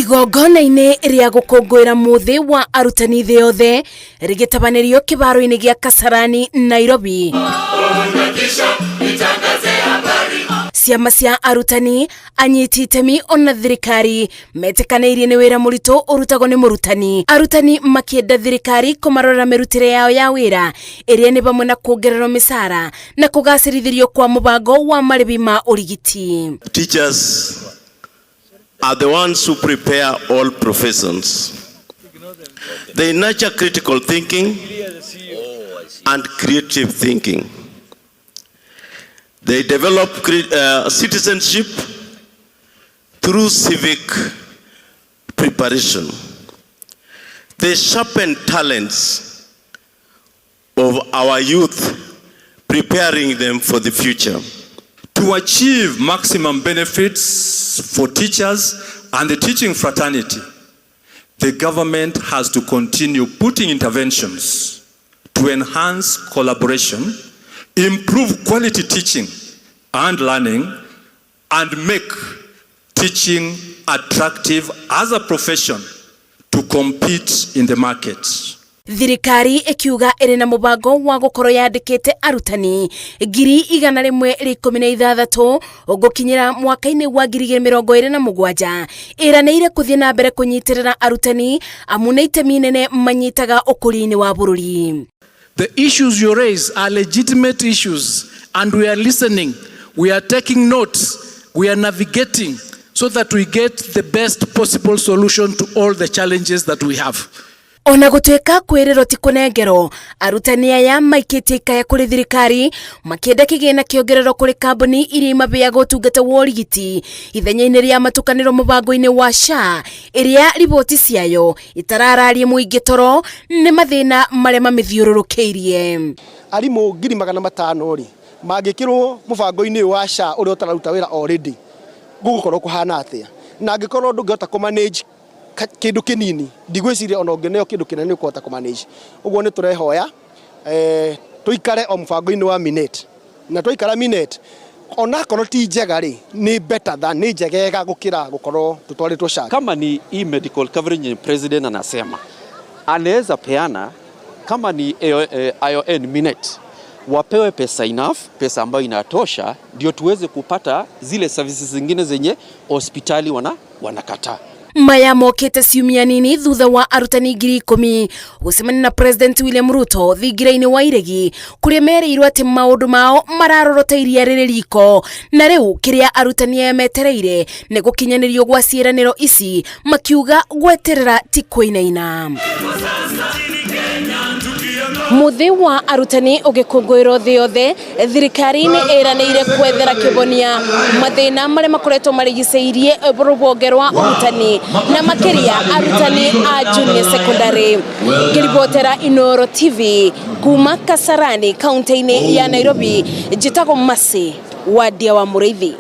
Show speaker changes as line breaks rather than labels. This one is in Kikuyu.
Igongona-inĩ rĩa gũkũngũĩra mũthĩ wa arutani thĩ yothe rĩgĩtabanĩrio kĩbaro-inĩ gĩa Kasarani, Nairobi. Ciama cia arutani, anyiti itemi ona thirikari metĩkanĩirie nĩ wĩra mũritũ ũrutagwo nĩ mũrutani. Arutani makĩenda thirikari kũmarorera mĩrutĩre yao ya wĩra ĩrĩa nĩ vamwe na kuongererwo mĩcara na kũgacĩrithĩrio kwa mũbango wa marĩbi ma ũrigiti.
Teachers are the ones who prepare all professions. They nurture critical thinking and creative thinking. They develop citizenship through civic preparation. They sharpen talents of our youth, preparing them for the future.
To achieve maximum benefits for teachers and the teaching fraternity, the government has to continue putting interventions to enhance collaboration, improve quality teaching and learning, and make teaching attractive as a profession to compete in the market.
Thirikari ĩkiuga ĩrĩ na mũbango wa gũkorwo yandĩkĩte arutani 116,000 gũkinyĩra mwaka-inĩ wa 2027. Ĩranĩire kũthiĩ na mbere kũnyitĩrĩra arutani amu nĩ itemi nene manyitaga ũkũria-inĩ wa bũrũri.
The issues you raise are legitimate issues, and we are listening, we are taking notes, we are navigating so that we get the best possible solution to all the challenges that we have.
Ona gũtuĩka kwĩrĩrwo ti kũnengerwo, arutani aya maikĩtie ikaya kũrĩ thirikari makĩenda kĩgĩna kĩongererwo kũrĩ kambuni iria imabeaga ũtungata wa ũrigiti ithenya-inĩ rĩa matukanĩro mũbango-inĩ wa SHA, ĩrĩa riboti ciayo itarararie mũingĩ toro nĩ mathĩna marĩa mamĩthiũrũrũkĩirie.
Arimũ 500,000 rĩ, mangĩkĩrwo mũbango-inĩ ũyũ wa SHA ũrĩa ũtararuta wĩra already, gũgũkorwo kũhana atĩa? Na angĩkorwo ndũngĩhota kũ manage kĩndũ kĩnini, ndigwĩciria ona ũngĩneo kĩndũ kĩnene nĩ ũkũhota kũ manage. Ũguo nĩ tũrehoya tũikare o mũbango-inĩ wa Minet, na twaikara Minet, onakorwo ti njega rĩ, nĩ better than, nĩ njegega gũkĩra gũkorwo tũtwarĩtwo SHA.
Kama ni hii medical coverage yenye president anasema anaweza peana, kama ni ION Minet, wapewe pesa enough, pesa ambayo inatosha ndio tuweze kupata zile services zingine zenye hospitali wanakataa.
Maya mokĩte ciumia nini thutha wa arutani 10,000 gũcemania na President William Ruto thingira-inĩ wa Iregi, kũrĩa merĩirwo atĩ maũndũ mao mararorota iria rĩrĩ riko, na rĩu kĩrĩa arutani aya metereire nĩ gũkinyanĩrio gwa ciĩranĩro ici, makiuga gweterera ti kũinaina. Muthĩ wa arutani ũgĩkũngũĩrwo thĩ yothe, thirikari nĩ ĩranĩire kwethera kĩhonia mathĩna marĩa makoretwo marigicĩirie rũhonge rwa ũrutani na makĩria arutani a junior secondary. Ngĩribotera Inoro TV kuma Kasarani, kaunti-inĩ ya Nairobi, njĩtagwo Mercy Wadia wa Mũrĩithi.